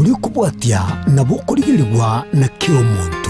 Oria okobwatia nabo okorigerigwa na kera omonto.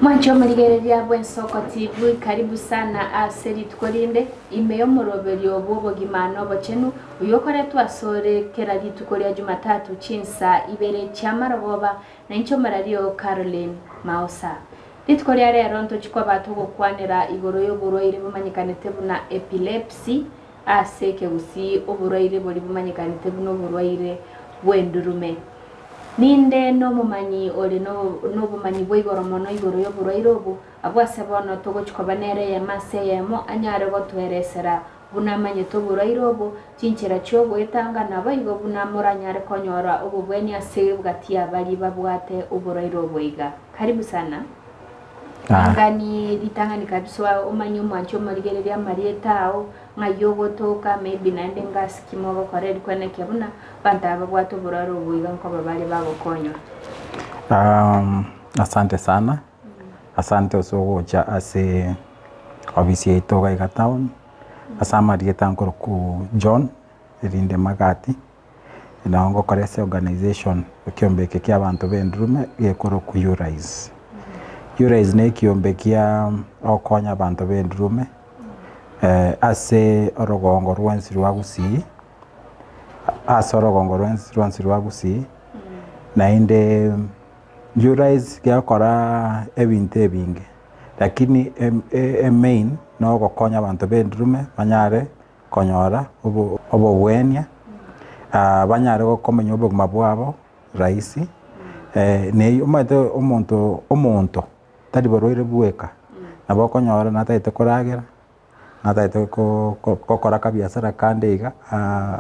Mwanche omorigereria bw'Ensoko TV, karibu sana ase rituko rinde, ime y'omoroberio bw'obogima na obochenu, oyio okoretwa asore kera rituko ria Jumatatu chinsa ibere chi'amarogoba, na inche omorario Caroline Maosa. Rituko ria rero ntochi koba togokwanera igoro y'oborwaire bomanyekanete buna epilepsy ase ekegusii oborwaire boria bomanyekanete buna oborwaire bw'endurume. Ninde nomomanyi ore nobomanyi bwa igoro mono igoro y'oborwaire obo, abwo ase bono togochia koba nere eyemo ase eyemo anyare gotoeresera buna amanyete oborwaire obo, chinchera chi'ogoetanga, naboigo buna moranyare konyora obobweni ase gati ya baria babwate oborwaire obo iga. Karibu sana. Ngani ritang'ani kabisa omanye omwanche omorigererie amarieta ao, ng'ai ogotoka, maybe naende ngasi ki mogokora eri kwenekia buna abanto aba babwate oborwaire obo iga nkoba bare bagokonywa. Asante sana, asante ase ogocha ase ofisi yaito iga iga town, ase amarieta nkorokwa John erinde Magati. Nao ngokora ase organization ekiombe eke kia abanto b'endurume gekorokwa Urise. Urise na ekiombe kia ogokonya abanto b'endurume ase orogongo rwensi rwa Gusii, ase orogongo rwensi rwensi rwa Gusii, naende Urise gegokora ebinto ebinge, lakini emain nogokonya abanto b'endurume banyare konyora obogwenia, banyare komenya obogima bwabo rahisi, na omanyete omonto omonto tari borwaire bweka, nabo okonyora natagete koragera, natagete gokora akabiasara kande iga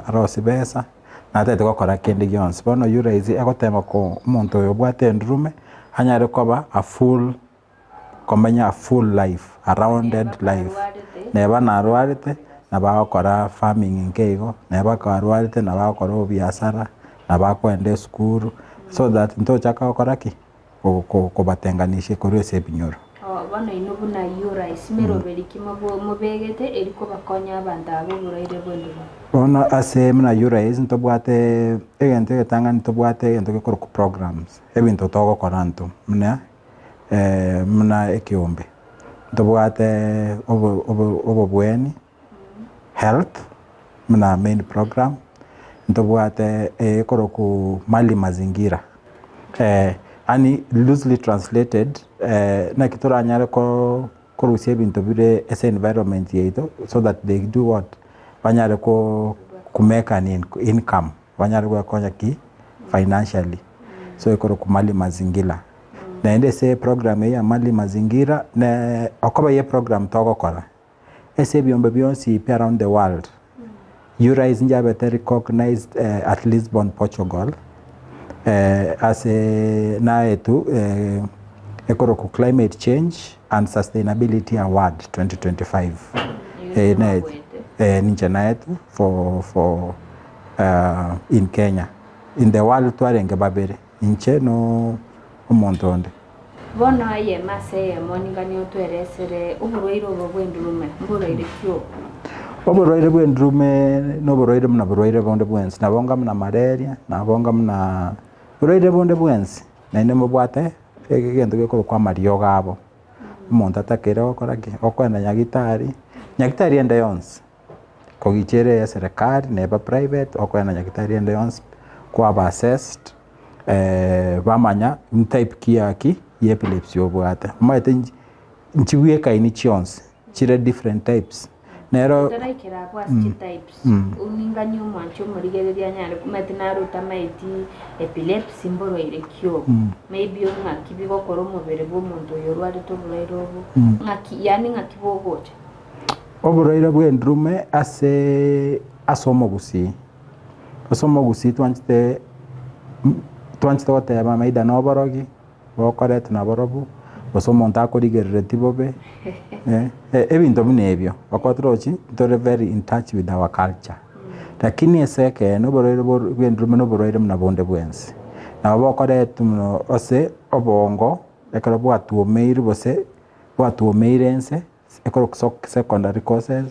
arosie besa, natagete gokora kende gionsi. Bono oywo rahisi egotema ko omonto oyo obwate endurume anyare koba a full. komenya a full life, a rounded life. Neba narwarete, nabo agokora farming nke igo, neba karwarete nabo agokora obiasara, nabo akoenda esukuru, so that ntochaka gokora ki? Kobatenganisha korwa ase ebinyoro. Bono inwe buna Urais, meroberi ki mobegete eri kobakonya abanto aba oborwaire bw'enduruma? Bono ase buna Urais ntobwate egento egetang'ani ntobwate egento gekorokwa programs, ebinto togokora intwe buna buna ekeombe, ntobwate obobweni, health, buna main program, ntobwate ekorokwa mali mazingira, yaani loosely translated naki toranyare korusia ebinto bire ase environment yaito so that they do what? Banyare ko make an income. Banyare gwekonya ki? Financially. So ekorokwa Mali Mazingira. Naende ase eprogram eye ya Mali Mazingira, ne okoba ye eprogram togokora, ase ebiombe bionsi pi around the world, Urise njabete recognized at Lisbon, Portugal, ase naetwe ekorokwa Climate Change and Sustainability Award 2025. Ninche naetwe for for in Kenya. In the world twarenge babere, inche no omonto onde. Bono eyemo ase eyemo ninganie otweresere oborwaire obo bw'endurume, mborwaire ki obo? Oborwaire bw'endurume noborwaire buna borwaire bonde bwensi, nabo onga buna malaria, nabo onga buna borwaire bonde bwensi, naende mobwate egento gekorokwa amariogo abo. Omonto atakeire gokora ki? Okoenda nyagitari, nyagitari ende yonsi. Kogicha ere ya eserekari neba private, okoenda nyagetari ende yonsi kwaba assessed bamanya type ki ya ki ya epilepsy obwate. Omanyete nchi nchibwekaini chionsi, chire different types. Nero Otaraikera abwo ase chitypes, ninganie omwanchi omorigereria anyare omanyete naro otamaeti epilepsy mborwaire ki obo. Maybe ng'aki bigokora omobere bwa omonto oyo orwarete oborwaire obo, ng'aki yaani ng'aki bogocha. Oborwaire bw'endurume ase ase omogusii, ase omogusii twanchete twanchete goteba either na oborogi bokoretwa naborobwo, gose omonto akorigereretie bobe, ebinto buna ebio. Okotorochi ntore very in touch with our culture. Lakini ase ekeene oborwaire bwa endurume na oborwaire buna bonde bwensi. Nabo bokoretwa mono ase obongo ekero bwatuomeirwe gose bwatuomeire ense ekorokwa secondary causes,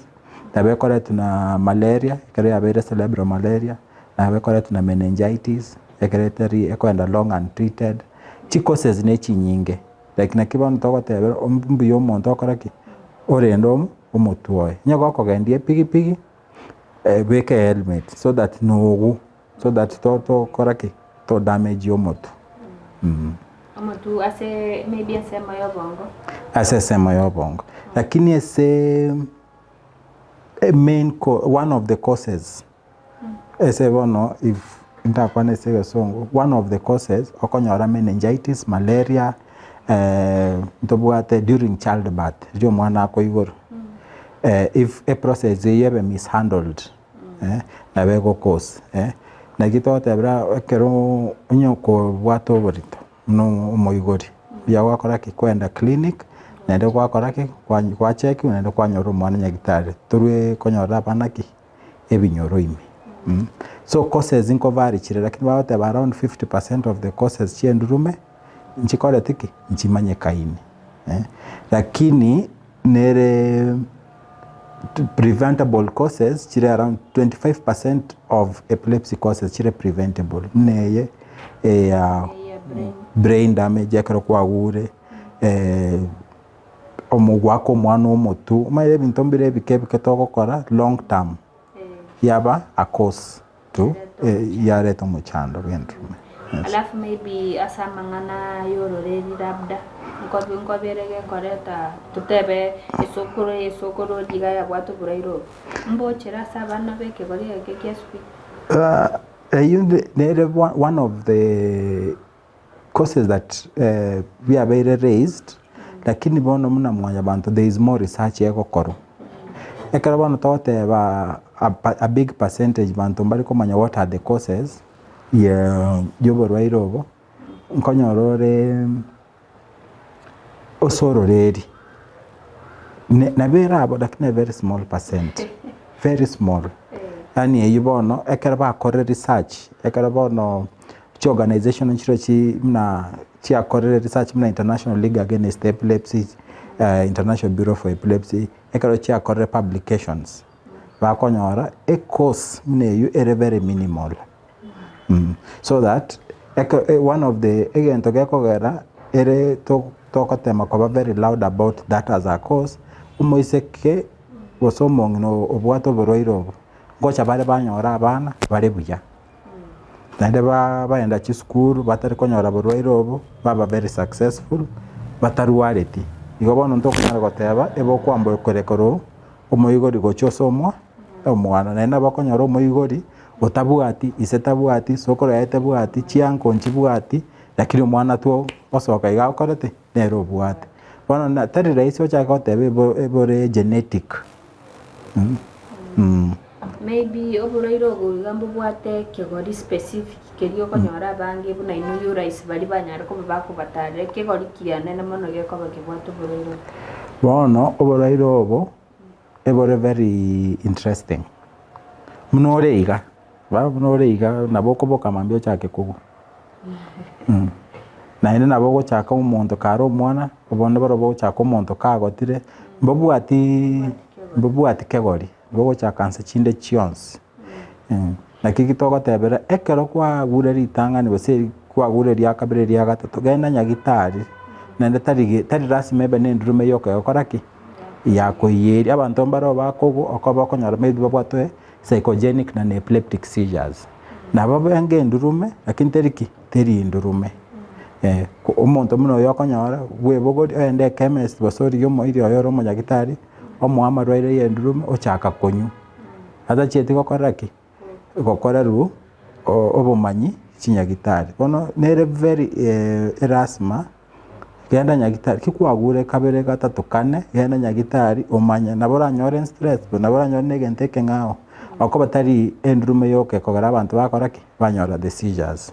nabo ekoretwa na malaria ekero yabeire cerebral malaria, nabo ekoretwa na meningitis ekero etari ekoenda long untreated, chicauses ne chinyinge like naki bono togoteba mbuya omonto okore ki? Orende omotwe oye. Onye gokogendia epigipigi beka ehelmet so that nogu so that tokora ki? To damage omotwe. Omotwe ase maybe ensemo ya obongo. Ase ensemo ya obongo. Lakini ase main one of the causes ase bono if ndakwane ase egesongo one of the causes okonyora meningitis, malaria ntobwate during child birth riria omwana akoiborwa if eprocess eywo ebe mishandled nabo ego cause naki togotebera ekero onye okobwata oborito buna omoibori mbuya gwakora ki? Kwenda clinic naende gwakora ki? Gwachekiwa naende kwanyora omwana nyagetari torwe konyora abana ki? Ebinyoro ime so causes nkovari chire lakini bagoteba around 50% of the causes chia endurume nchikoreti ki? Nchimanyekaine lakini nere preventable causes chire around 25% of epilepsy causes chire preventable buna eye eya brain damage ekero kwagure omogoaka omwana omotwe, omanyete ebinto mbire ebike ebike togokora long term yaba a cause to yareta omochando bw'endurume. Yes. Alafu maybe ase amang'ana y'ororeri labda nkobi nkobere gekoreta totebe esokoro esokoro riga yabwate oboraire obo, mbochere ase abana b'ekegori eke kia esukuru. Eyio nere one of the causes that biabeire raised, lakini bono buna mwanyabanto there is more research egokorwa. Ekero bono togoteba a big percentage banto mbari komanya what are the causes ya oborwaire obo, nkonyora ore ase ororeri nabo ere abwo lakini a very small percent, very small. Yaani eywo bono ekero bakorire research, ekero bono chiorganisation nchire chi buna chiakorire research buna International League Against Epilepsy, International Bureau for Epilepsy, ekero chiakorire publications, bakonyora ecause buna eywo ere very minimal. So that eke one of the egento gekogera ere to togotema koba very loud about that as a cause, omoiseke gose omong'ina obwate oborwaire obo, ngocha bare banyora abana bare buya. Naende ba baenda chisukuru batari konyora borwaire obo, baba very successful, batarwareti. Igo bono ntokonyara goteba ebe okwambora korwa omoibori gochia ase omwa omwana. Naende nabo okonyora omoibori otabwati, ise tabwati, sokoro yaye tabwati, chianko nchibwati, lakini omwana two osoka iga akorete nere obwate. Bono na tari rahisi ochake goteba ebo ebore genetic mh. Maybe oborwaire obo iga mbobwate ekegori specific keria okonyora abange buna inwe urahisi baria banyare koba bakobatarera, ekegori kianene mono gekoba kebwate oborwaire obo. Bono oborwaire obo ebore very interesting, buna ore iga, bono buna ore iga nabo okoboka mambia ochake kogwa naende nabo ogochaka omonto kare omwana, obonde barobwo ogochaka omonto kagotire, mbobwatiii mbobwati kegori, bogochaka nse chinde chionsi naki ki togotebera ekero kwagure ritang'ani gose kwagure ria kabere ria gatato genda nyagitari naende tari tari lasima ebe na endurume yoka egokora ki? Yakoiyeria. Abanto mbare bakogwa okoba okonyora maybe babwate psychogenic na epileptic seizures. Nabo benge endurume lakini teri ki? Teri endurume. Omonto buna oyo okonyora bwebogoria ogende echemist gose origie omoiri oye ore omonyagitari omoe amarwaire ya endurume ochaka konywa. Atachieti gokora ki? Gokorerwa obomanyi chinyagitari. Bono nere very erasima genda nyagitari ki kwagure kabere gatato kane genda nyagitari omanye nabo oranyore stress nabo oranyore na egento ekeng'ao okoba tari endurume yoka ekogera abanto bakora ki? Banyora the seizures.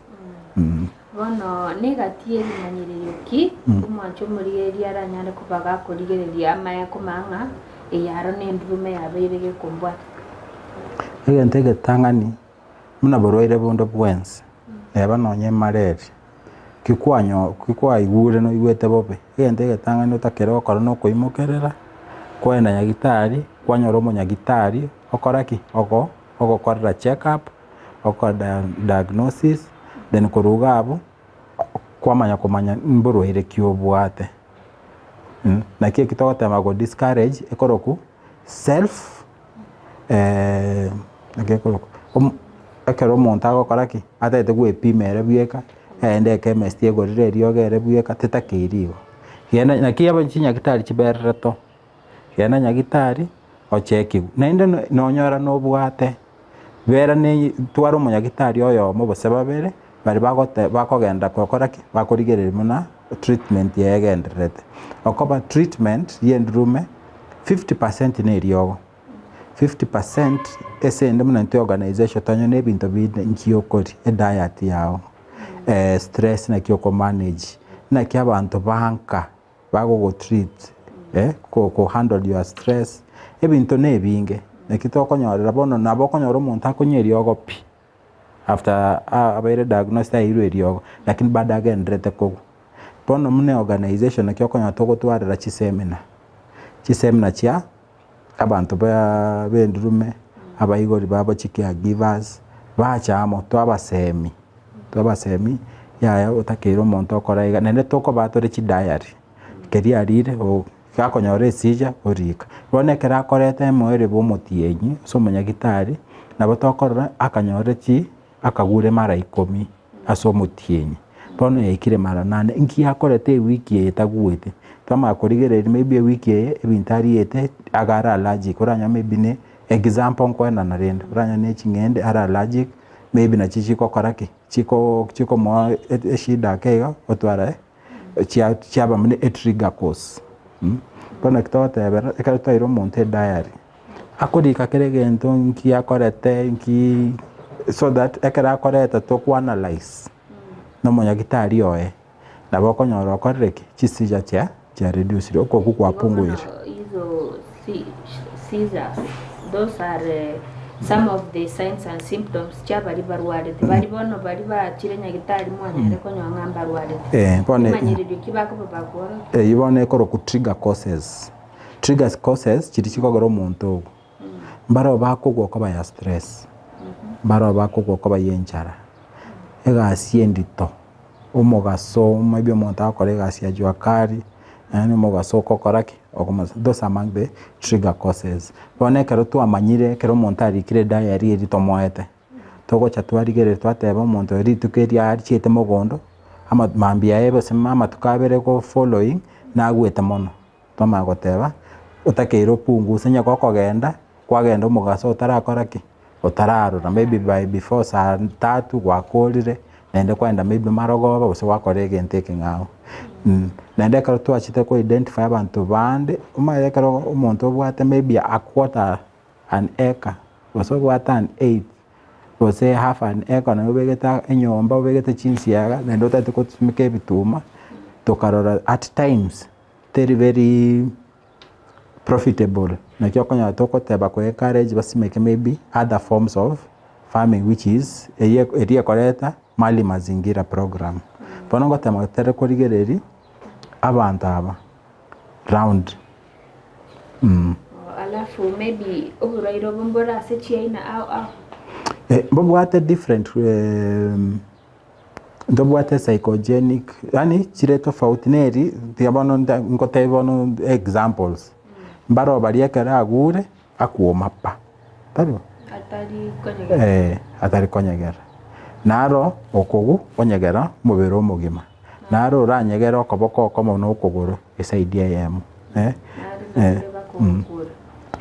Bono negati y'ebimanyererio ki omwancho omorigereria aranyare koba gakorigereria amaya komanya ng'a eyaro nendurume yabeire gekombwata? Egento egetang'ani, buna borwaire bonde bwensi, neba nonye malaria, ki kwanyo ki kwaigure noigwete bobe, egento egetang'ani otakere gokora na okoimokerera, kwaenda nyagitari, kwanyora omonyagitari, okora ki? Ogo ogokorera check up, okora dia diagnosis, then korwa iga abwo, kwamanya komanya mborwaire ki obwate. Naki eki togoteba go discourage ekorokwa self naki ekorokwa omo ekero omonto agokora ki, atagete goepima ere bweka, agende echemist egorere eriogo ere bweka tetakeiri igo. Genda naki aba chinyagitari chibererete oo, genda nyagitari ochekiwe, naende nonyora nobwate. Bera ne tware omonyagitari oyomo gose babere, baria bagote bakogenda gokora ki? Bakorigereria buna treatment yaye egendererete. Okoba treatment ya endurume, 50% na eriogo, 50% ase ende buna intwe organization tonyore na ebinto binde nki okoria, ediet yago, stress naki okomanage, naki abanto banka. Bagogotreat eh, ko ko handle your stress, ebinto na ebinge, naki tokonyorera bono nabo okonyora omonto akonywa eriogo pi, after abeire diagnosed aeirwe eriogo, lakini bado agendererete kogwa. Bono buna organization naki okonyora togotwarera chiseminar, chiseminar chia abanto ba bendurume, abaibori babo chi caregivers, bacha amo twabasemi, twabasemi yaya otakeire omonto okora iga, naende tokobaa tore chidiary, keria arire o gakonyora esija orika. Bono ekero akoreta emoerio bwa omotienyi ase omonyagitari, nabo tokorora akanyore chi akagure mara ikomi ase omotienyi, bono yaikire mara nane, nki akorete ewiki eye taguete? Twamanya korigereria maybe ewiki eye ebinto ariete iga are allergic, oranyore maybe ne example nkoenana rende, oranyore ne ching'ende are allergic, maybe nachi chigokora ki? Chiko chikomoa eshida ake iga otwara chia chiaba buna etrigger cause Bono ekio togotebera, ekero twaeire omonto ediary, akorika kera egento nki akorete nki so that ekero akoreta tokoanalyze na omonyagitari oye, nabo okonyora okorire ki? Chisicha chia chia reducire, okoboko kwapunguire. Bono hizo si seizures those are some of the signs and symptoms chia baria barwarete. Baria bono baria bachire nyagitari mwanyare konyora ng'a mbarwarete. Eh, bono Ebimanyererio ki bakoba bakworokia? Eyio bono ekorokwa trigger causes. Trigger causes chiria chikogera omonto ogwo. Mbaroo bakogwa okoba ya stress, mbaroo bakogwa okoba ya enchara, egasi endito, omogaso maybe omonto agokora egasi ya jua kali, yaani omogaso okokora ki? Okomosa those among the trigger causes. Bono ekero twamanyire ekero omonto arikire ediary eria tomoete, togocha twarigereria twateba omonto oyo rituko erio achiete mogondo, ama mambia yaye gose amatuko abere go following, nagwete mono. Twamanya goteba, otakeire opunguse onye gokogenda, kwagenda omogaso otarakora ki? Otararora maybe by before saa tatu gwakorire, naende kwaenda maybe marogoba gose gwakora egento ekeng'ao. Naende ekero twachete ko identify abanto bande, omanyete ekero omonto obwate maybe a quarter an acre, gose obwate an eighth, gose half an acre nonye obegete enyomba obegete chinsiaga naende otagete gosimeka ebituma, tokarora at times. Teri very profitable, naki okonyora togoteba ko encourage basimeke maybe other forms of farming which is eywo eria ekoreta mali mazingira program. Bono ngotema tere korigereria abanto aba round mh. Alafu maybe oborwaire obo mbore ase chiaina ao ao. Mbobwate different. Ntobwate psychogenic yaani chire tofauti neri tiga bono nta ngotebi bono examples, mbaro baria ekero agure akwoma pa, tari bo? Atari konyegera. Eh, atari konyegera. Naro okogu onyegera omobere omogima, naro oranyegere okoboko okomo na okogoro eside eyemo eh, Nare eh, naende bakogokura.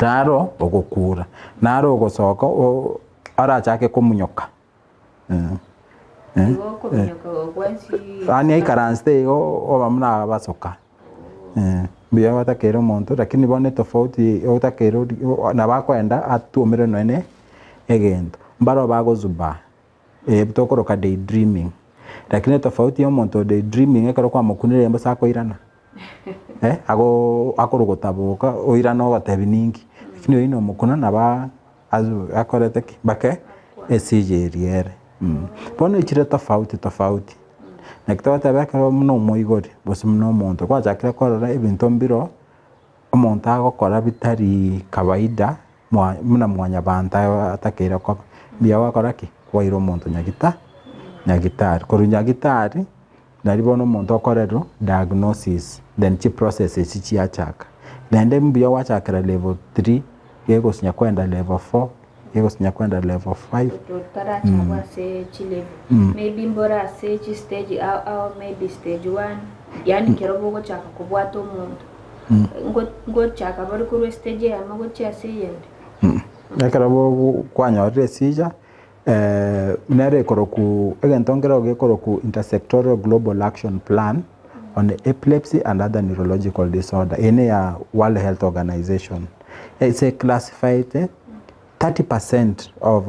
naro ogokura, naro ogosoka o arachake komunyoka. Igo okominyoka gwensi Yaani aikaransete igo oba buna abasoka, mbuya otakeire omonto lakini bono etofauti otakeire ori nabo akoenda atuomere nonye na egento, mbaro bagozubaa tokoroka day dreaming, lakini etofauti ya omonto o day dreaming ekero kwamokunire mbosa akoirana. Ago akorwa gotaboka oirane ogotebi ninki, lakini oyio nomokuna nabo. Asu akorete ki? Mpaka esije eria ere. Bono echire tofauti tofauti. Naki togoteba ekero buna omoibori gose buna omonto gwachakire korora ebinto mbiro omonto agokora bitari kawaida mwa buna mwanyabanto atakeire koba, mbuya gwakora ki? Kwaira omonto nyagita nyagitari. Korwa nyagitari, nari bono omonto okorerwa diagnosis then chiprocess echi chiachaka. Naende mbuya gwachakera level three, gegosinya kwenda level four, gegosinya kwenda level five. Totarachakwa ase chilevel maybe mbore ase chistage ao ao maybe stage one, yaani kero bogochaka kobwata omonto, ngo- ngochaka bare korwa estage eyemo gochia ase eyende. Ekero bo kwanyorire esija, nere ekorokwa egento nkero gekorokwa intersectoral global action plan on epilepsy and other neurological disorder, eye neya World Health Organization. Ase eclassifyete 30% of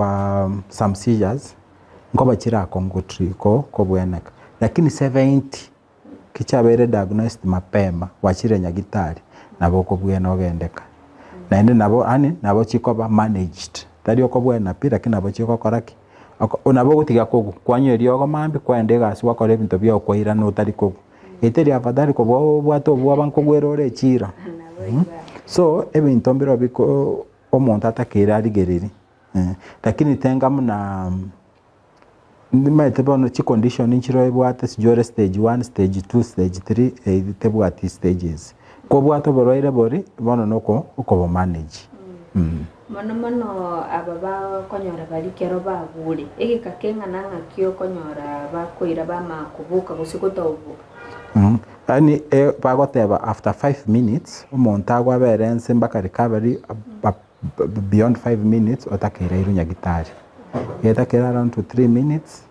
some seizures nkoba chire akong'u kobweneka, lakini 70 ki chiabeire diagnosed mapema gwachire nyagitari nabo okobwena ogendeka. Naende nabo yaani nabo chikoba managed, tari okobwena pi lakini nabo chigokora ki? Oko nabo ogotiga kogwa, kwanywa eriogo mambia kwaenda egasi gwakora ebinto biago kwairana otari kogwa. Eteri afadhali kobua obwate obwoba nkogwera ore echira. So ebinto mbiro biko omonto atakeire arigererie, lakini tenga buna Nimaete bono chicondition nchire oebwate sijui ore stage one, stage two, stage three, eyio tebwati stages. Kobwate oborwaire boria, bono noko okobomanage. Mono mono aba bakonyora baria kero bagure, egeka keng'ana ng'aki okonyora bakoira bamanya koboka gose gotaoboka? Yaani bagoteba after 5 minutes, omonto agwo abere ense mpaka recovery beyond 5 minutes otakeire airwe nyagitari. Getakeire around to 3 minutes,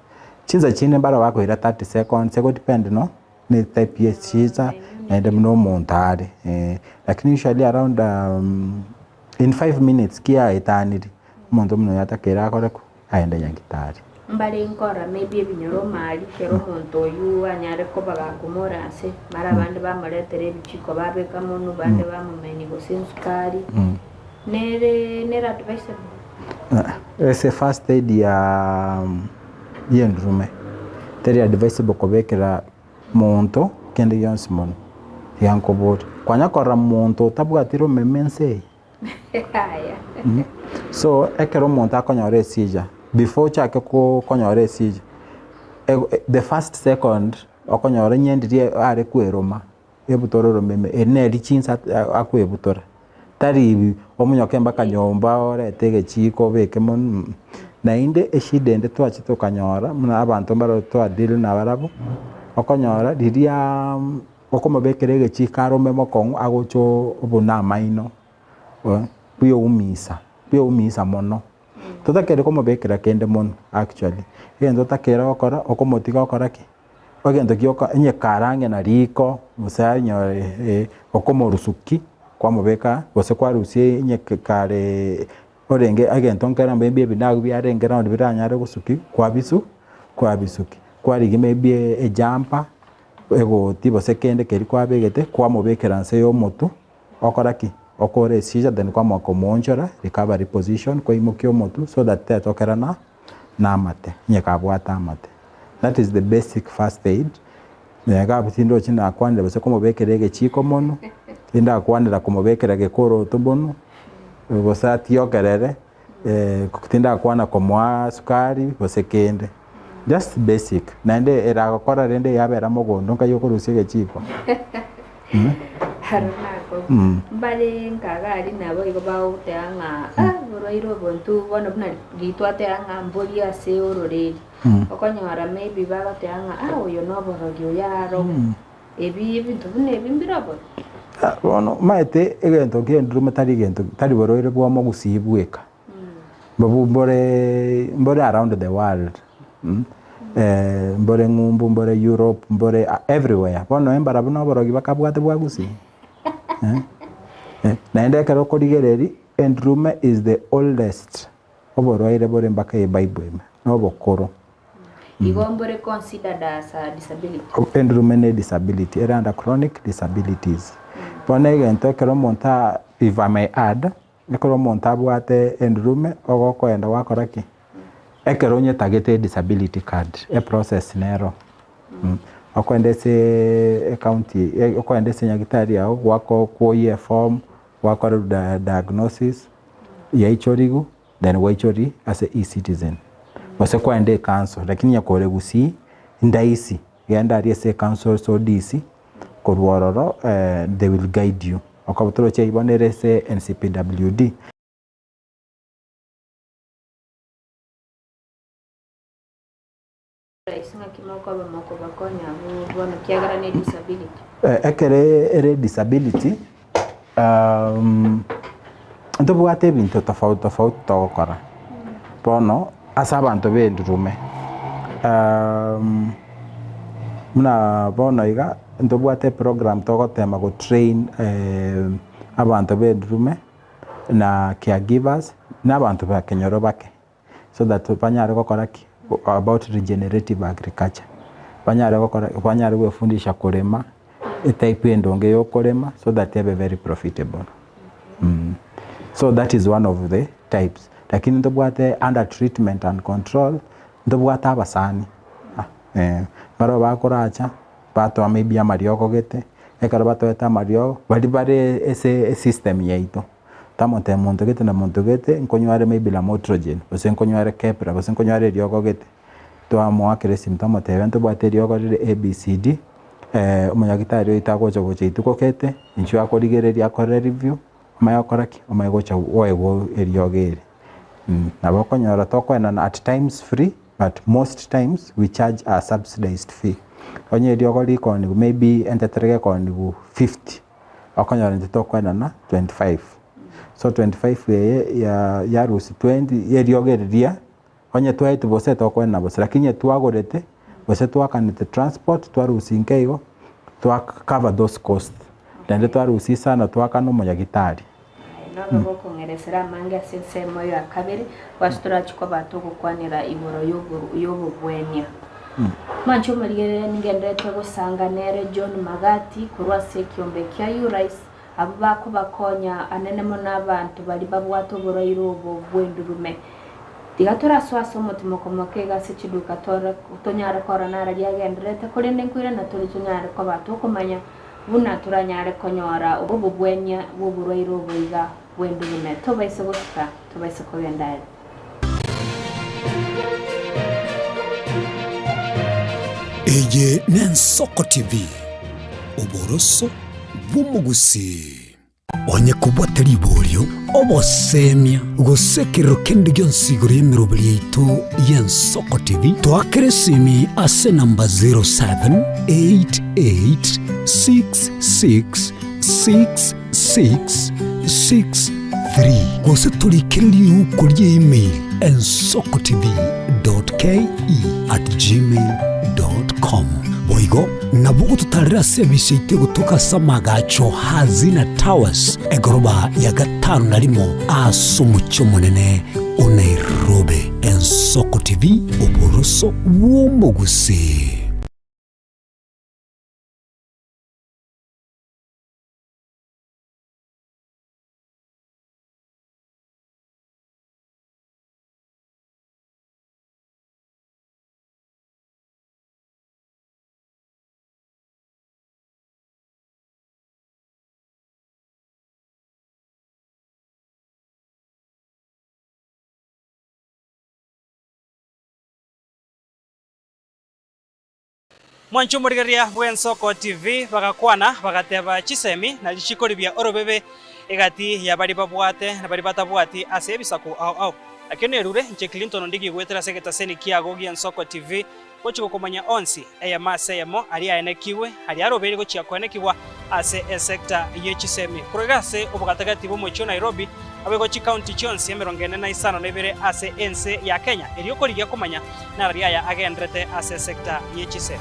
chinsa chinde mbaro bakoira 30 seconds egodepend no ne type ya chinsa naende buna omonto are lakini usually around in 5 minutes kiaetaniri, omonto buna oyo atakeire akore ko? Aende nyagitari. Mbare nkora maybe ebinyoro omari kero omonto oyio anyare koba gakomora ase, mara abande bamoretera ebichiko babeka monwe bande bamomenia gose ensukari, nere nere advisable? Ase first aid ya yendurume, teri advisable kobekera monto kende gionsi mono, tiga nkoborie, kwanya korora monto otabwati romeme ense eye? Yaya. So, ekero omonto akonyora eseizure, before ochake konyora eseizure, the first second okonyora onye ndiria are kweroma, ebutore oromeme, eri neri chinsa akoebutora, tari omonyoke mpaka nyomba orete egechiko obeke monwe mh. Naende eshida ende twachete tokanyora, buna abanto mbaro twadeal nabarabwo, okonyora riria okomobekera egechiko arome mokong'u agocha obuna amaino, bweumisa, bweumisa mono. Totakeire komobekera kende mono actually, egento otakeire gokora, okomotiga okora ki? Egento gioka onye kare ang'e na riko, gose anyore okomorusuki, kwamobeka gose kwarusia onye kare orenge egento nkere maybe ebinagu biarenge round biranyare gosuki, kwabisu kwabisuki. Kwarigia maybe ejumper, egoti gose kende keria kwabegete, kwamobekera nse ya omotwe, okora ki? Okora esija then kwamanya komoonchora recovery position, kwaimokia omotwe so that tetokerana na amate, onye kabwate amate. That is the basic first aid, iga abwo tindochi nakwanire gose komobekera egechiko monwe, tindakwanera komobekera gekoroto monwe, gose atiokerere, tindakwana komoa sukari gose kende, just basic. Naende eragokora rende yabera mogondo nkai okorusia egechiko. Aro nako mbare nkaga aria nabo igo bagoteba ng'a ah borwaire obo intwe bono buna riria twateba ng'a mbori ase ororeri, okonyora maybe bagoteba ng'a ah oyo noborogi oyo aroge, ebi ebinto buna ebi mbire obobe? Bono omanyete egento ki'endurume tari egento tari borwaire bwa omogusii bweka, mbobu mbore mbore around the world mbore ng'umbu, mbore Europe, mbore everywhere. Bono embarabwo na oborogi bakabwate bwa gusii Naende ekero okorigereria, endurume is the oldest oborwaire bore mpaka ebible ime, na obokoro. Igo mbore considered as a disability. Endurume ne disability, ere under chronic disabilities. Bono egento ekero omonto a if I may add. Ekero omonto abwate endurume, ogokoenda gwakora ki? Ekero onyetagete edisability card, eprocess nero. Okoenda ase ecounty, okoenda ase nyagetari yago, gwako kwoyia eform, gwakorerwa dia diagnosis, yaichorigwa, then gwaichoria ase eCitizen. Gose kwaenda ecouncil, lakini onye kore gusii, ndaisi, genda aria ase ecouncil ase odisi, korwa ororo they will guide you. Okoba torochi eywo bono ere ase NCPWD. Ase ng'aki mokoba mokobakonya abwo bono kiagera ne disability. Ekero ere disability, ntobwate ebinto tofauti tofauti togokora, bono ase abanto ba endurume, buna bono iga ntobwate eprogram togotema go train abanto ba endurume na caregivers na abanto ba kenyoro bake. So that banyare gokora ki? About regenerative agriculture. Banyare gokora banyare gwefundisha korema, etype endonge ya okorema so that ebe very profitable. So that is one of the types. Lakini ntobwate under treatment and control, ntobwate abasani, barabwo bakoracha, batoa maybe amariogo gete, ekero batoete amariogo, baria bare ase esystem yaito. Tamotebia monto gete na monto gete, nkonywa are maybe lamotrigine, gose nkonywa are keppra, gose nkonywa are eriogo gete. Twamoakera esimi twamotebia ntobwate eriogo rire ABCD, omonyagitari oito agocha gocha rituko gete, inchuo akorigereria akore review, omanye gokora ki? Omanye gocha oegwe eriogo eri. Nabo okonyora tokoenana at times free, but most times we charge a subsidized fee. Onye eriogo rikooniwa maybe entetere gekooniwa 50. Okonyora intwe tokoenana 25. So 25 eye ya yarusia 20 yeriogo riria, onye twaetwe bosa tokoenana bosa, lakini onye twagorete, gose twakanete transport, twarusia inke igo, twa cover those costs. Naende twarusia sana twakana omonyagitari. Aye nobe gokong'eresera amange ase ensemo ya kabere, gwase torachi koba togokwanera igoro y'obogwenia. Mwanche omorigereria ningenderete gosanga nere John Magati korwa ase ekiombe kia URISE, abwo bakobakonya anene mono abanto baria babwate oborwaire obo bw'endurume. Tiga torasoe ase omotimoko moke iga ase chiduka tore tonyare korora nararia agendererete, korende nkoirana tore tonyare koba tokomanya Buna toranyare konyora obobwenia bw'oborwaire obo iga bw'endurume, tobaise gosuka, tobaise kogenda are. Eye n'Ensoko TV, oboroso bw'omogusii. Onye kobwate riborio, obosemia, gose ekerero kende gionsi igoro y'emeroberi yaito y'Ensoko TV, toakere esimi ase enamba 0788666663 gose torikere riuko rie email ensokotv.ke@gmail.com. Boigo Nabo gototarera ase ebise yaito egotoka ase amagacho Hazina Towers, egoroba ya gatano na rimo ase omochie omonene o Nairobi. Ensoko TV, oboroso bw'omogusii. Mwanche omorigereria bw'Ensoko TV bagakwana, bagateba chisemi na richiko ribia orobebe egati ya baria babwate na baria batabwati ase ebisaku ao ao. Nakio nerure inche Clinton Ondigi goetera ase egetaseni kiago gi'Ensoko TV Gochia gokomanya onsi, eyemo ase eyemo, aria aenekigwe, aria arobeire gochia koenekigwa ase esecta ye chisemi. Korwa iga ase obogatagati bw'omochie o Nairobi, aboigo chikaunti chionsi 45 ase ense ya Kenya, erio korigia komanya narari aya agenderete ase esecta ye chisemi.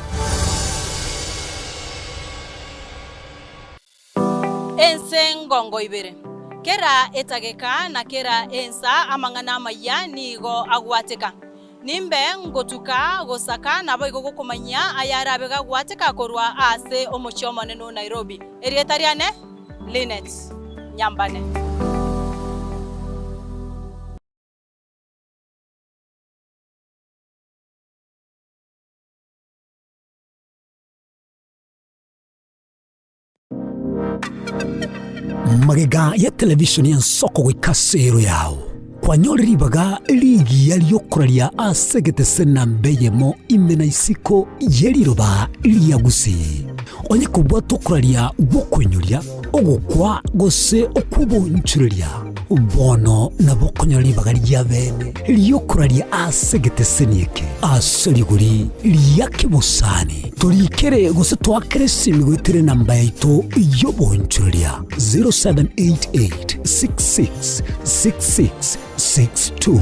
Ense ngongo ibere. Kera etageka na kera ensa amang'ana amayia nigo agwateka. Nimbe ngotuka gosaka naboigo gokomanyia ayarabe gagwateka korwa ase omochie omonene o Nairobi. Erieta riane Linet Nyambane. Magega ya televisheni y'ensoko goika ase ero yao, kwanyore ribaga rigiya ri'okoraria ase egetese namba eyemo ime na isiko ye riroba ria Gusii. Onye kobwata okoraria gw'okoinyoria, ogokwa, gose okw'obonchoreria, bono nabo okonyora ribaga ri'abeene ri'okoraria ase egeteseni eke ase rigori ria kebosani. Torikere gose toakere esimi goetera enamba yaito y'obonchoreria 0788 66 66 62.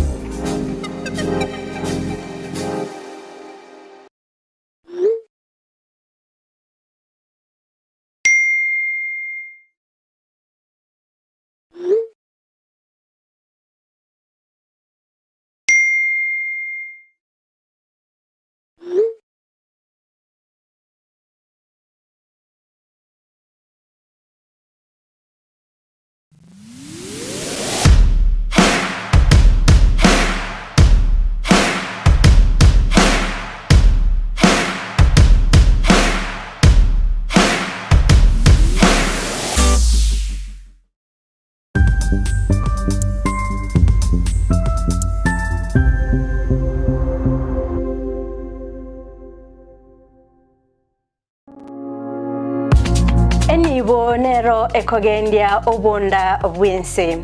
Enibo nero ekogendia obonda bw'ense.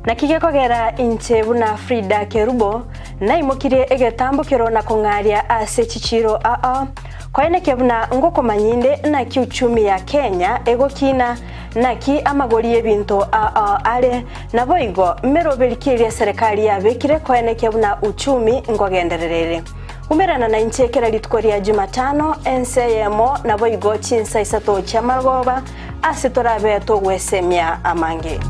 Naki gekogera inche buna Frida Kerubo naimokirie egetambokero na kong'aria ase chichiiro ao, koenekia buna ngokomanya inde naki uchumi ya Kenya egokina, naki amagori y'ebinto ao are, naboigo meroberi ki eria eserekari yabekire koenekia buna uchumi nkogenderera ere. Umerana nainche kera rituko ria Jumatano, ense eyemo, naboigo chinsa isato chi'amarogoba, ase torabe togwesemia amange.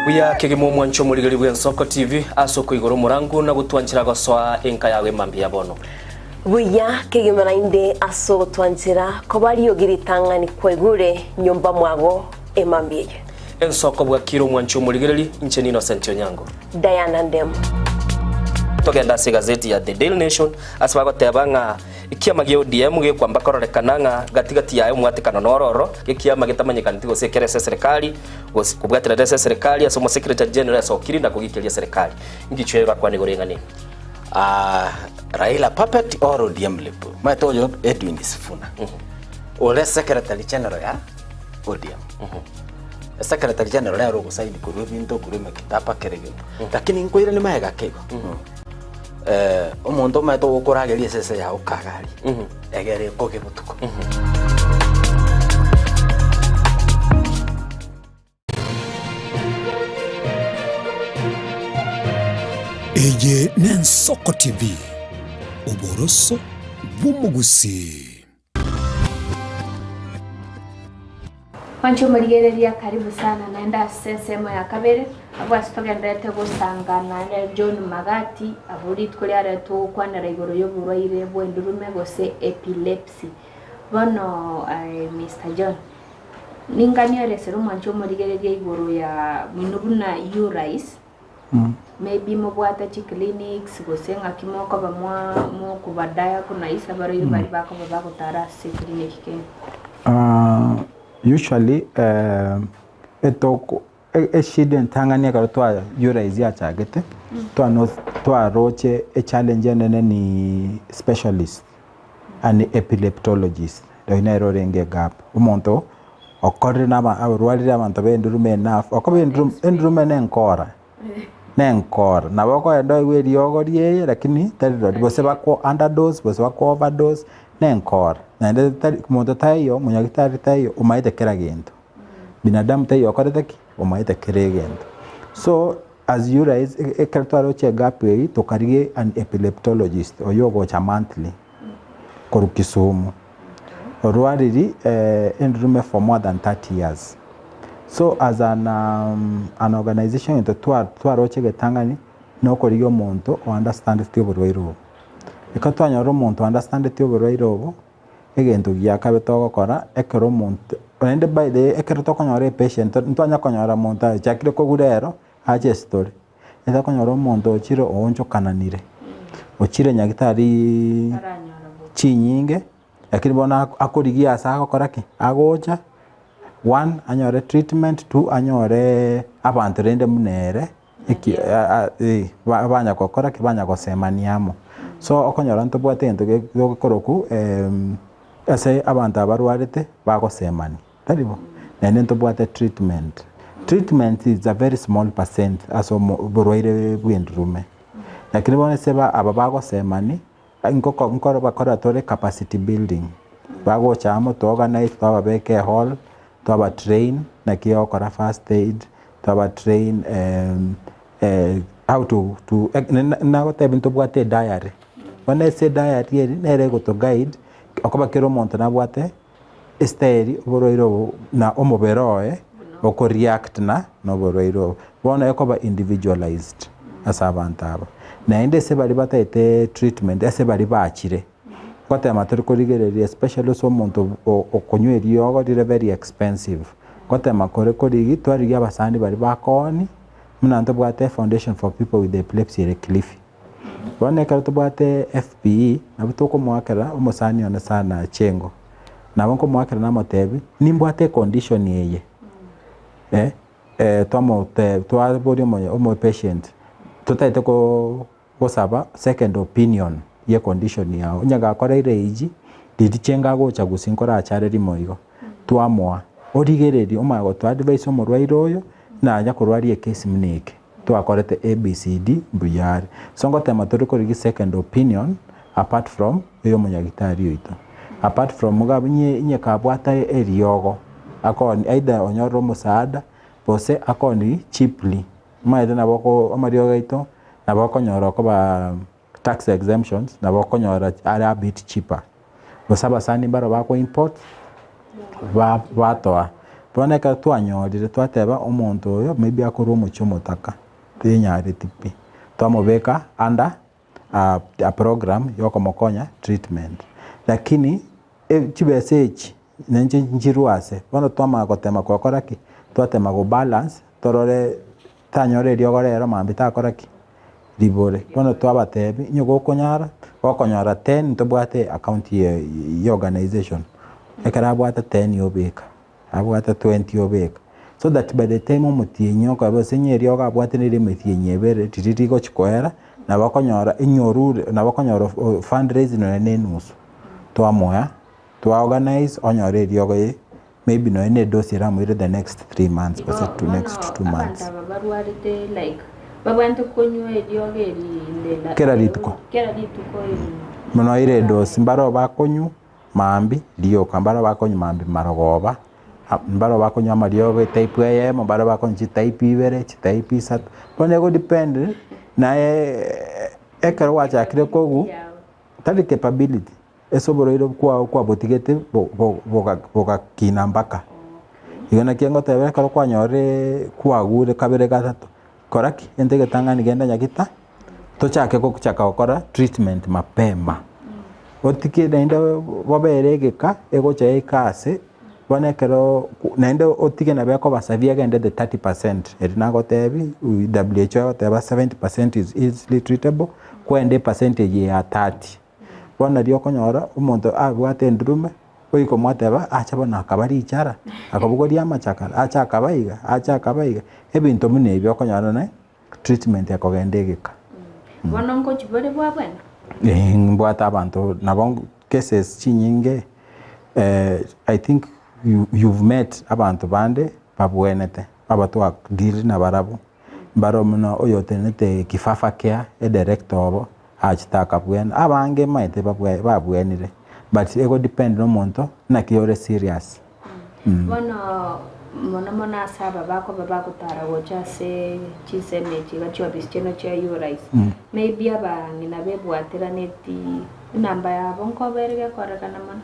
Buya kegima omwancho omorigeri bw'Ensoko TV ase okoigora omorango na gotwanchera gosoa enka yao emambia ya bono. Buya kegima naende ase ogotwanchera koba riogi ritang'ani kwaigure nyomba mwago emambia eye. Ensoko bwakire omwancho omorigereri, inche n'Innocent Onyango. Diana Ndemo. Togende ase egazeti ya The Daily Nation ase bagoteba ng'a ekiama gia ODM gekwamba kororekana ng'a gati gati yaye omwatekano noro ororo, ekiama getamanyekaneti gose ekere ase eserekari gose kobwaterera ase eserekari ase omosecretary general asokiri na kogikeria eserekari. Ngichwe orakwane igoro eng'ana eye. Ah, Raila puppet or ODM lip. Maete oyo Edwin Sifuna. Ore secretary general ya ODM. Secretary general nere ogosaini korwa ebinto korwa emekitaba kera egento. Lakini nkoirania magega ake igo. Eh, omonto omanyete ogokorageria esese yago kagaria. Egere ekoge botuko. Eye n'Ensoko TV, oboroso bw'omogusii. Mwanche omorigereria karibu sana naende ase ensemo ya kabere, abwo ase togendererete gosangana na John Magati, abwo rituko riarero togokwanera igoro y'oborwaire bw'endurume gose epilepsy. Bono Mister John, Ninganioresere omwancho omorigereria igoro ya inwe buna urais, maybe mobwate chiclinics gose ng'aki mokoba mwa mokobadiagnose abarwaire baria bakoba bagotara ase eclinic kende. Usually etoko eshida entang'ani ekero twa urais yachagete, twano twaroche echallenge enene ni specialist. An epileptologist, oyio nere orenge egap, omonto okorire na aba orwarire abanto ba endurume enough, okoba endurume endurume na enkora, na enkora, nabo okogenda oigwe eriogo riaye lakini tari rirorio, gose bako underdose gose bako overdose, na enkora. Naende tari monto taiyo monyagitari taiyo omaete kera gento, binadamu taiyo okorete ki? Omaete kera egento. So. As you rise, ekero twaroche egap eyio tokarigia an epileptologist oyio ogocha monthly korwa Kisumu. Orwariri endurume for more than 30 years. So as an an organization into twaroche egetang'ani nokorigia omonto o understandeti oborwaire obo. Ekero twanyora omonto o understandeti oborwaire obo, egento giakabe togokora ekero omonto naende by the way ekero tokonyora epatient ntwanya konyora monto achakire kogura ero ache ase tore, ekero okonyora omonto ochire oonchokananire, ochire nyagetariii chinyinge. Lakini bono akorigia ase agokora ki? Agocha, one anyore treatment, two anyore abanto rende buna ere, eki banya gokora ki? Banya gosemania amo. So okonyora ntobwate egento gekorokwa ase abanto aba barwarete bagosemania, tari bo? Naende ntobwate treatment. Treatment is a very small percent ase omo oborwaire bwa endurume. Lakini bono ase aba bagosemani. Nkoko nkoro bakora tore capacity building, bagocha amo to organize twababeka ehall, twaba train naki ogokora first aid, twaba train how to to nagotebia ntobwate ediary, bono ase ediary eri nere egoto guide okoba kera omonto nabwate estyle oborwaire obo na omobere oye oko react na na oborwaire obo. Bono ekoba individualized ase abanto aba. Naende ase baria bataete treatment ase baria bachire, ngotema tore korigereria especially ase omonto okonywa eriogo rire very expensive, ngotema kore korigi twarigia abasani baria bakooni, buna ntobwate efoundation for people with epilepsy ere Kilifi. Bono ekero tobwate FPE, nabo tokomoakera omosani one sana Chengo, nabo nkomoakera namotebi, nimbwate econdition eye, eh, twamote twaboria omoyo omo patient, totaete ko gosaba second opinion ya econdition yago, onye gakoreire eiji, riria Chengo agocha gose nkorache rimo igo, twamoa, origereria omanye gotoa advice omorwaire oyo, nanya korwaria ekesi buna eke. Twakorete ABCD mbuya are. So ngotema tore korigia second opinion apart from eya omonyagitari oito. Apart from iga abwo inye inye kabwate eriogo akoni either onyorere omosaada gose akoni cheaply. Omanyete nabo oko amariogo aito nabo okonyora okoba tax exemptions nabo okonyora are a bit cheaper. Gose abasani mbaro bako import ba batoa. Bono ekero twanyorire twateba omonto oyo maybe akorwa omochie omotaka tenyareti pi, twamobeka under a program ya okomokonya treatment. Lakini chibesa echi nainche nchirwe ase, bono twamanya gotema gokora ki? Twatema go balance torore tanyora eriogo rero mambia takora ki? Ribore. Bono twabatebia onye gokonyara, gokonyora ten ntobwate account ye ya organization, ekero abwate ten obeka, abwate twenty obeka, so that by the time omotienyi okoba gose onye eriogo abwate nere emetienyi ebere riria rigochi koera, nabo okonyora onye orure nabo okonyora fundraising nonye na enusu, twamoa, twa organize onyore eriogo Maybe nonya ne edosi eramoire the next 3 months Igo gose to bono next 2 months. abanto aba barwarete like babwenerete konywa eriogo eri inde Kera rituko. Kera rituko eri. Mono ere edosi mbaro bakonywa maambia rioka, mbaro bakonywa maambia marogoba, mbaro bakonywa amariogo etype eyemo, mbaro bakonywa chitype ibere, chitype isato. Bono ego depend naye ekero gwachakire kogwa tari capability. Ase oborwaire kwao kwabotigete bogakina mpaka. Igo naki ngoteba ekero kwanyorire kwagure kabere gatato, kora ki? Egento egetang'ani genda nyagita, tochake gochaka gokora treatment mapema. Otike naende bobere egeka, egocha yaika ase, bono ekero naende otige nabo ekoba severe egende the 30 percent eri nagotebi, WHO egoteba 70 percent is easily treatable, kwenda epercentage ya 30. Bono nario okonyora omonto abwate endurume, oika omwateba ache bono akaba richara, akabogoria amachakara, ache akaba iga, ache akaba iga, ebinto buna ebio okonyora ne treatment ekogenda egeka. Bono ngochi bore bwabwena? Eeh mbwate abanto nabo cases chinyinge I think you you've met abanto bande babwenete, aba twa deal nabarabwo. Mbaro buna oyotenenete kifafa care, edirector obo, achete akabwena, abange maete babwe babwenire, but ego depend na omonto naki ore serious. Bono mono mono ase aba bakoba bagotara gocha ase chinsemo echi iga chiofisi chiaino chia URIS, maybe abang'ina bebwateraneti enamba yabo nkoba ere gekorekana mono?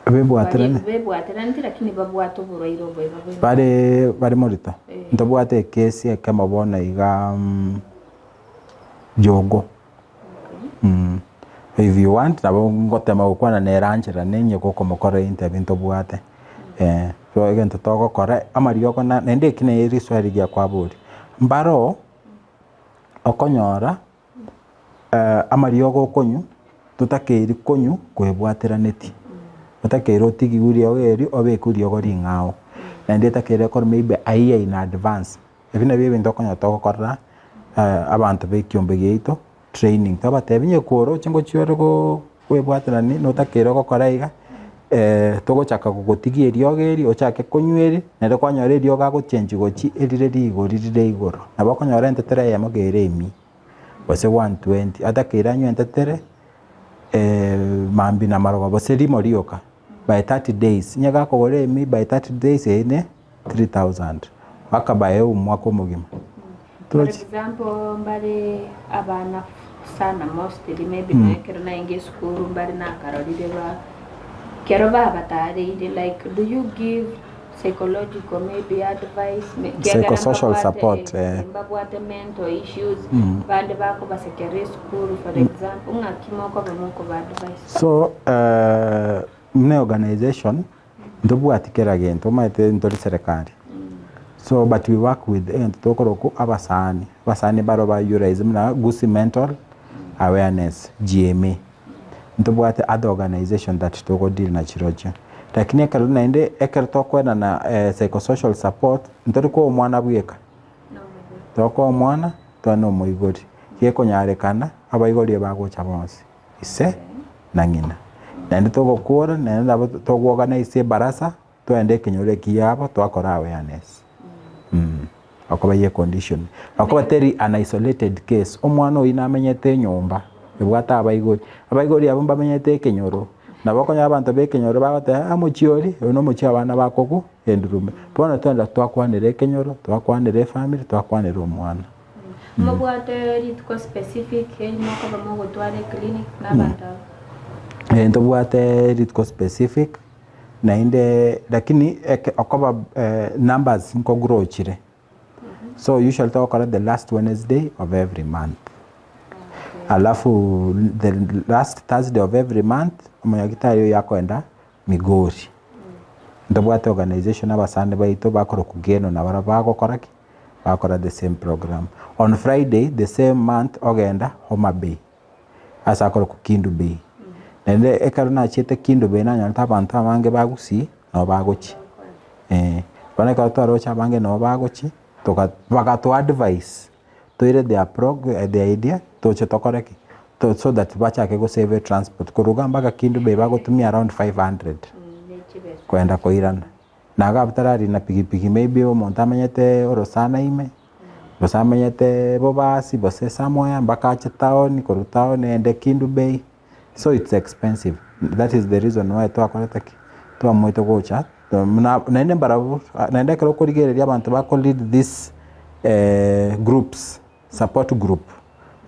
Bebwaterane. Bebwateraneti lakini babwate oborwaire obo iga bwe. Bare bare morito, Eh. ntobwate ekesi ekemo bono iga Jogo. If you want nabo ngotema gokwana nere ancherane onye gokomokora interview ntobwate. So egento togokora amariogo na naende eki naye riswali rigiya kwaboria, mbaro okonyora amariogo okonywa. Totakeiri konywa koebwateraneti. Otakeire otigiwe riogo erio obekwe riogo ring'ao. Naende etakeire ekore maybe a year in advance. Ebi nabio ebinto okonyora togokorera abanto ba ekiombe giaito training. Tobatebi onye koroche ngochia ore koebwaterani notakeire gokora iga, togochaka gogotigia eriogo eri ochake konywa eri, naende kwanyora eriogo agochengi gochia erire rigori rire igoro. Nabo okonyora entetere eyemo kere emia, gose 120, atakeire anywe entetere mambia na marogoba gose rimo rioka by 30 days, onye gakogora emia by 30 days eywo ne 3000 mpaka by omwaka omogima. For example mbare abana sana mostly maybe nonya ekero naenge esukuru mbare nakarorire ba kero babatareire like do you give psychological maybe advice me- ekiagera Psychosocial mbabwate support, eh, eh. mbabwate mental issues bande bakobasekera esukuru for example ng'aki mokoba mokoba advice? So buna organization ntobwati kera gento omanyete ntori serikali so but we work with egento tokorokwa abasani, abasani mbaro ba utilize buna Gusii mental awareness GMA. Ntobwate other organization that togo deal na chirochio. Lakini ekero naende ekero tokoenana psychosocial support ntori koa omwana bweka, tokoa omwana toe na omoibori, gekonyarekana abaibori bagocha bonsi. ise na ng'ina. Naende togokora naende nabo togo organise ebarasa twende ekenyoro eki yabo twakora awareness okoba ye condition. Okoba teri an isolated case, omwana oyio namenyete enyomba ebwate abaibori, abaibori abwo mbamenyete ekenyoro, nabo okonyora abanto ba ekenyoro bagoteba ah omochie oria, oyo na omochie abana bakogwa endurume. Bono twenda twakwanera ekenyoro, twakwanera efamiri, twakwanera omwana. Mobwate rituko specific eri mokoba mogotwara eclinic na abanto aba? Eh, ntobwate rituko specific naende lakini eke okoba numbers nkogrow chire. So usually togokora the last Wednesday of every month. Alafu the last Thursday of every month, omonyagitari oyo akoenda Migori. Ntobwate organization abasani baito bakorokwa Geno nabarabwo bagokora ki? Bakora the same program. On Friday the same month ogenda Homa Bay ase akorokwa Kindu Bay. Naende ekero nachiete Kindu Bay nanyorete abanto abange ba Gusii nabo bagochia. Bono ekero twaroche abange nabo bagochia, toka bagato advise toire their prog their idea toche tokore ki? To so that bachake go save transport korwa iga mpaka Kendu Bay bagotumia around 500 kogenda koirana. Na iga abwo tararina pikipiki maybe omonto amenyete orosana ime, gose amenyete Bobasi gose somewhere mpaka ache town, korwa town aende Kendu Bay, so it's expensive. That is the reason why twakorete ki? Twamoete gocha buna naende mbarabwo naende ekero okorigereria abanto bako lead this groups, support group,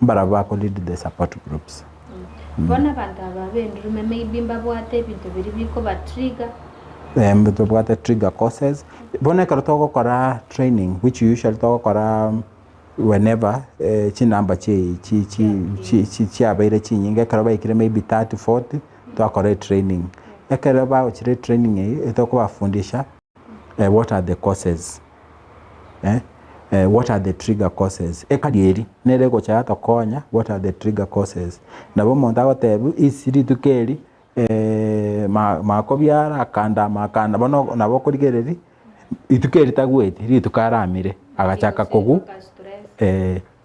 mbarabwo bako lead the support groups. Bono abanto aba b'endurume maybe mbabwate ebinto biria bikoba trigger. Tobwate trigger causes, bono ekero togokora training which usually togokora whenever chinamba chi chi chi chi chiabeire chinyinge ekero baikire maybe 30, 40, twakora etraining. Ekero bagochire etraining eywo, etokobafundisha what are the causes what are the trigger causes. Ekari eria nere egocha yatokonya what are the trigger causes. Nabo omonto agotebiwa isi rituko eri makobiara akanda amakanda bono nabo okorigereria rituko eri tagweti rituko aramire agachaka kogwa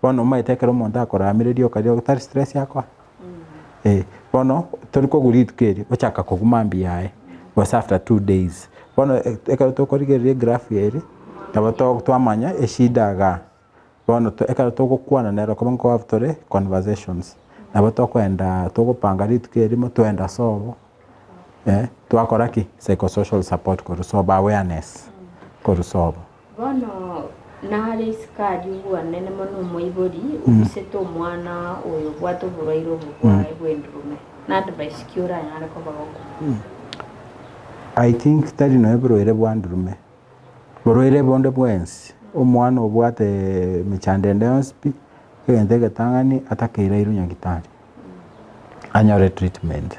bono omanyete ekero omonto akoramire rioka rioka tari stress akoa? Bono tori kogwa rituko erio ochaka kogwa mambia yaye gose after 2 days. Bono ekero tokorigereria egraph eria nabo twamanya eshida igaa. Bono ekero togokwana nere okoba nkoba tore conversations, nabo tokoenda togopanga rituko erimo twenda sobo twakora ki? Psychosocial support korwa sobo awareness korwa sobo. Bono nare isiko aria obwanene mono omoibori obisete omwana oyo obwate oborwaire obo bwaye bw'endurume, na advice ki oranyare koba gokwa? I think tari nonya oborwaire bwa ndurume, borwaire bonde bwensi, omwana obwate emechando ende yonsi pi, egento egetang'ani atakeire airwe nyagitari, anyore treatment.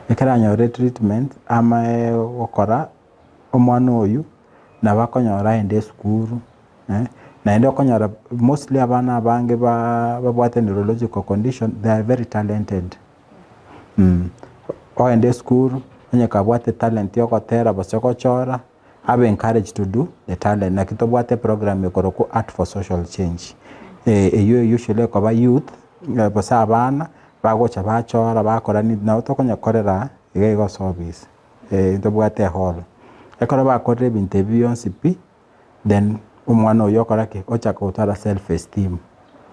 Ekero anyorire treatment, amae gokora omwana oywo nabo akonyora aende esukuru, naende okonyora mostly abana abange ba babwate neurological condition they are very talented. Ogende esukuru, onye kabwate etalent ya ogotera gose gochora, abe encouraged to do the talent. Naki tobwate eprogram ekorokwa art for social change, eywo usually ekoba youth gose abana, bagocha bachora bakora nini, nabo tokonyakorera iga iga ase office, ntobwate ehall. Ekero bakorire ebinto ebi bionsi pi, then omwana oyio okora ki? Ochaka gotwara self esteem,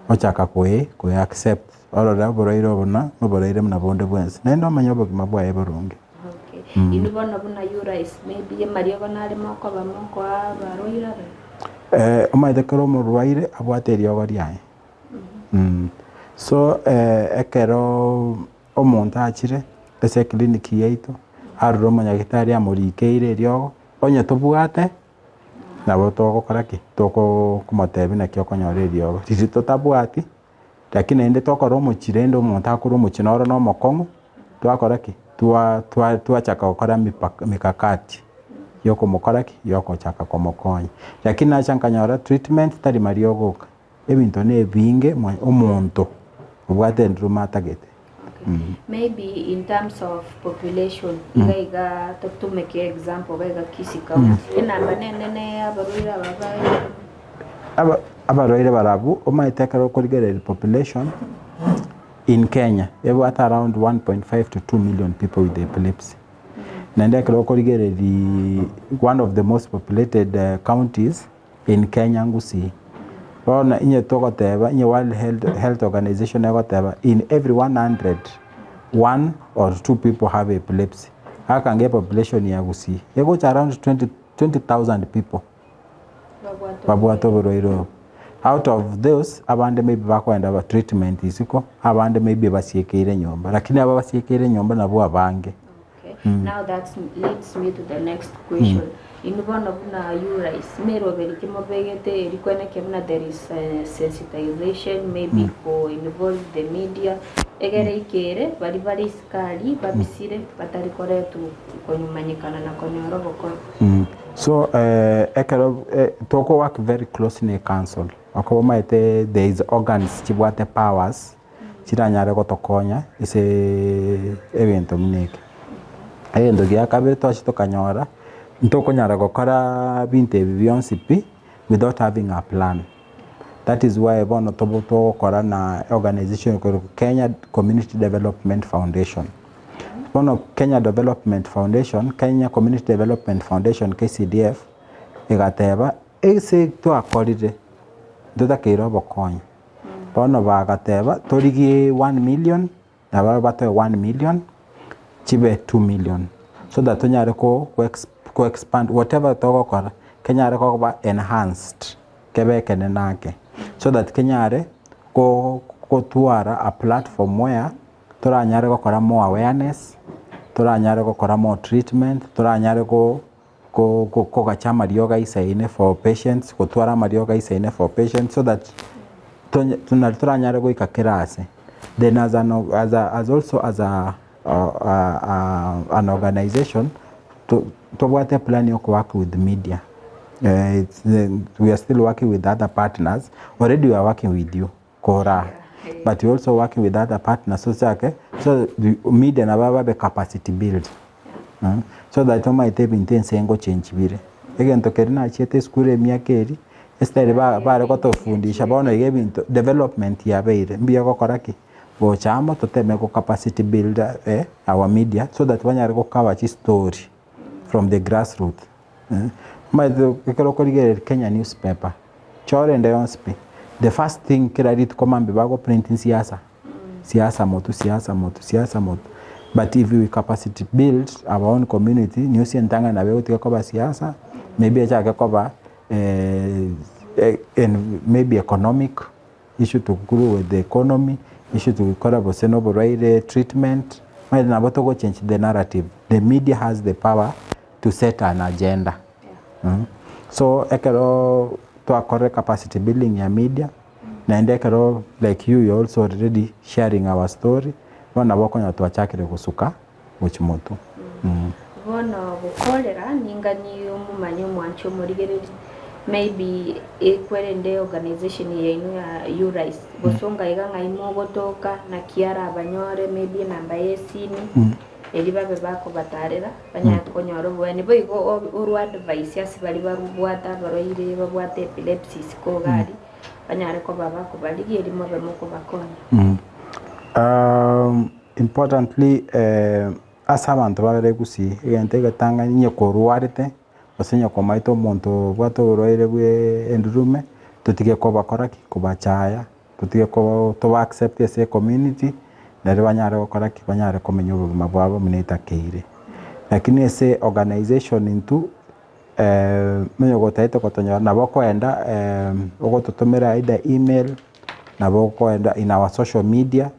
ochaka koe koe accept, orore oborwaire obo buna noborwaire buna bonde bwensi, naende omanye obogima bwaye boronge. Okay. Inwe bono buna Urais, maybe amariogo nare mokoba mokoa abarwaire aba? Omanyete kera omorwaire abwate eriogo riaye. So ekero omonto achire ase eclinic yaito, arure omonyagitari amorikeire eriogo, onye tobwate nabo togokora ki? Tokomotebia naki okonyora eriogo. Riria totabwati, lakini naende tokora omochie rende omonto akore omochie noro na omokong'u, twakora ki? Twa twa twachaka gokora emipaka emikakati ya okomokora ki? Ya ogochaka komokonya. Lakini nacha nkanyora treatment tari mariogo oka, ebinto na ebinge mwa omonto obwate enduruma atagete. Maybe in terms of population iga iga totumeke example iga iga Kisii county enamba nenene ya abarwaire aba ba Aba abarwaire barabwo omanyete ekero okorigereria population in Kenya ebwate around 1.5 to 2 million people with epilepsy. Naende ekero okorigereria one of the most populated counties in Kenya Gusii. Bono inye togoteba inye World Health Organization egoteba in every 100, one or two people have epilepsy. Akange epopulation ya Gusii egocha around 20 20,000 people babwate oborwaire obo. Out of those abande maybe bakoenda ba treatment isiko, abande maybe basiekeire nyomba, lakini aba basiekeire nyomba nabwo abange. Okay. Now that leads me to the next question. Inwe bono buna URIS, meroberi ki mobegete eri kweneke buna there is eh, sensitization maybe ko involve the media egere ikere bari bare isikari babisire batari koretwa konyumanyekana na konyora obokonyi. So eh, ekero eh, toko work very closely ne council okoba omanyete there is organs chibwate powers chiranyare gotokonya ase ebinto buna eke. Egento gia kabere twachia tokanyora, ntokonyara gokora binto ebi bionsi pi without having a plan. That is why bono tobo togokora na organization ekorokwa Kenya Community Development Foundation. Bono Kenya Development Foundation, Kenya Community Development Foundation KCDF, egateba ase twakorire ntotakeire obokonyi. Bono bagateba, Torigie one million, na barabwo batoe one million, chibe two million, so that tonyare ko ko expand whatever togokora, kenyare koba enhanced, kebe ekenene ake, so that kenyare ko gotwara a platform where toranyare gokora more awareness, toranyare gokora more treatment, toranyare go. Kogacha amariogo aisaine for patients, gotwara amariogo aisaine for patients so that tonye nari toranyare goika kera ase. Then as an as a as also as a an organization, to tobwate eplan ya okowork with media it's we are still working with other partners, already we are working with you kora but we also working with other partners so chake so the media nabo babe capacity build So that omanyete ebinto ense engochenchi bire. Egento keria nachiete esukuru emiaka eria, estyle ba bare gotofundisha bono iga ebinto development yabeire, mbuya gokora ki? Gocha amo toteme go capacity build our media so that banyare go cover chistory from the grass root. Omanyete ekero okorigereria Kenya newspaper, chora ende yonsi pi, the first thing kera rituko mambia bago print nsiasa. Siasa motu, siasa motu, siasa motu. But if we capacity build our own community, news entang'ani nabo egotiga koba siasa, maybe echake koba maybe economic issue to grow with the economy, issue to gokora gose na oborwaire treatment, omanyete nabo togo change the narrative. The media has the power to set an agenda. So ekero twakorire capacity building ya media, Naende ekero like you you're also already sharing our story, bono nabo okonyora twachakire gosuka gochia motwe. Bono gokorera ninganie omomanye omwanchi omorigereria. Maybe ekwerende organization yaino ya URISE gose iga ng'ai mogotoka naki arabanyore maybe enamba ya esimi eri babe bakobatarera banyare konyora oboeni boigo orwa advice ase baria barubwate abarwaire babwate epilepsy isiko iga aria banyare koba bakobarigia eri mobe mokobakonya. Importantly ase abanto babere gusii egento egetang'ani onye korwarete gose onye komaete omonto obwate oborwaire bwa endurume, totige kobakora ki? Kobachaya, totige ko toba accept ase ecommunity, naende banyare gokora ki? Banyare komenya obogima bwabo buna etakeire. Lakini ase organization intwe, onye gotagete gotonyora nabo okoenda ogototomera either email, nabo okoenda in our social media,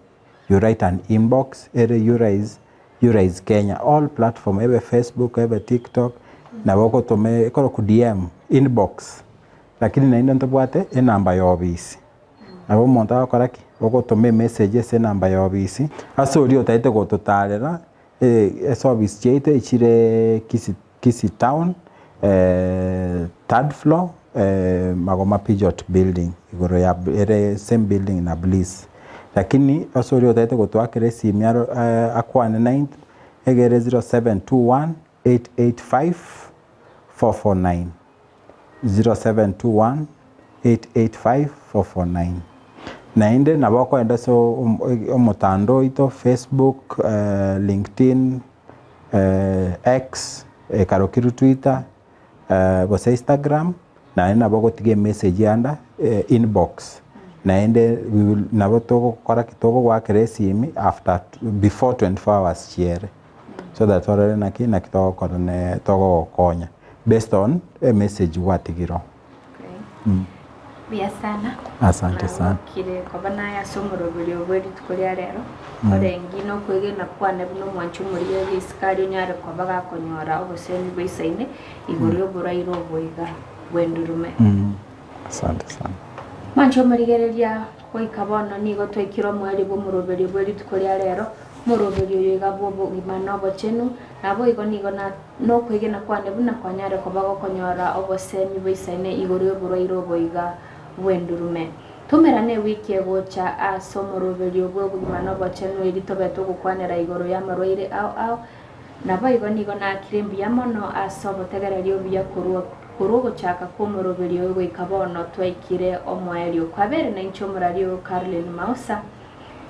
you write an inbox ere urise urise Kenya all platform ebe Facebook ebe TikTok nabo ogotoma ekorokwa DM inbox lakini naende ntobwate enamba ya obisi nabo omonto agokora ki ogotoma emessage ase enamba ya obisi ase oria otagete gototarera ase obisi chiaito echire Kisii Kisii town third floor Magoma Pijot building igoro ya ere same building na Bliss. Lakini ase oria otagete gotoakera esimi aro akwane naintwe egere 0721 885 449 0721 885 449 Naende nabo okoenda ase omotandao oito Facebook, LinkedIn, X, ekarokirwe Twitter, gose Instagram, naende nabo ogotiga emessage anda inbox, naende we will nabo togokora ki togogoakera esimi after before 24 hours chiere, so that torore naki naki togokora ne togogokonya based on emessage gwatigire oo. Mbuya sana. Asante sana. Nagokire koba naye ase omoroberio bwe rituko ria rero, orengi na okwegena kwane buna omwanchi omorigereria isiko aria onyare koba gakonyora obosemi bwaisaine igoro y'oboraire obo iga bw'endurume. Asante sana. Mwanche omorigereria goika bono nigo twaikire omoerio bw'omoroberio bwe rituko ria rero, omoroberio oyo iga bw'obogima na obochenu, naboigo nigo na nokwegena kwane buna kwanyare koba gokonyora obosemi bwaisaine igoro y'oborwaire obo iga bw'endurume. Tomerane ewiki egocha ase omoroberio bw'obogima na obochenu eri tobe togokwanera igoro y'amarwaire ao ao, naboigo nigo nakire mbuya mono ase obotegereri obuya korwa korwa ogochaka kw'omoroberio oyo goika bono twaikire omoerio. Kwabere nainche omorari oyo Caroline Mausa,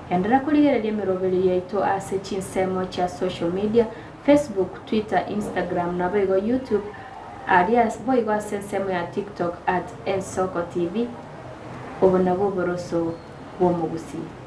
enderera korigereria emeroberio yaito ase chinsemo chia social media, Facebook, Twitter, Instagram naboigo YouTube, aria boigo ase ensemo ya TikTok at Ensoko TV, obo nabwo oboroso bw'omogusii.